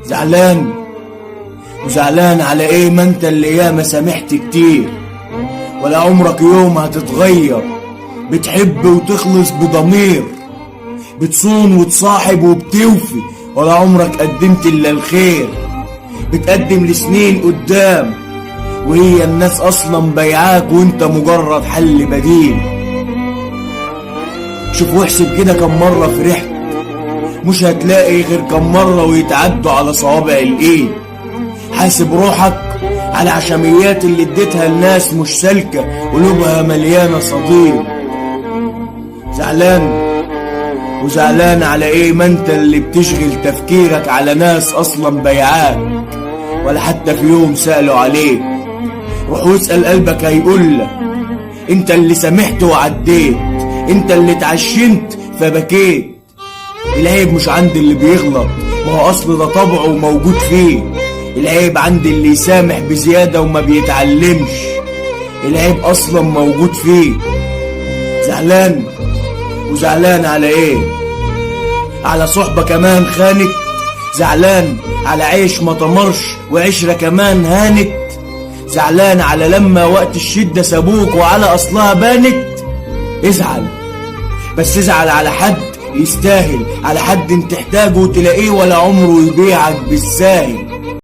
زعلان وزعلان على ايه؟ ما انت اللي ياما سامحت كتير، ولا عمرك يوم هتتغير. بتحب وتخلص بضمير، بتصون وتصاحب وبتوفي، ولا عمرك قدمت الا الخير. بتقدم لسنين قدام، وهي الناس اصلا بيعاك وانت مجرد حل بديل. شوف واحسب كده كم مرة فرحت، مش هتلاقي غير كم مرة ويتعدوا على صوابع الايد. حاسب روحك على عشميات اللي اديتها الناس مش سالكة، قلوبها مليانة صديد. زعلان وزعلان على ايه؟ ما انت اللي بتشغل تفكيرك على ناس اصلا بيعاك، ولا حتى في يوم سألوا عليك. روح واسأل قلبك هيقولك انت اللي سامحت وعديت، انت اللي اتعشمت فبكيت. العيب مش عند اللي بيغلط، ما هو اصل ده طبعه وموجود فيه. العيب عند اللي يسامح بزيادة وما بيتعلمش، العيب اصلا موجود فيه. زعلان وزعلان على ايه؟ على صحبة كمان خانت. زعلان على عيش ما تمرش وعشرة كمان هانت. زعلان على لما وقت الشدة سابوك وعلى أصلها بانت. ازعل، بس ازعل على حد يستاهل، على حد انت تحتاجه وتلاقيه ولا عمره يبيعك بالساهل.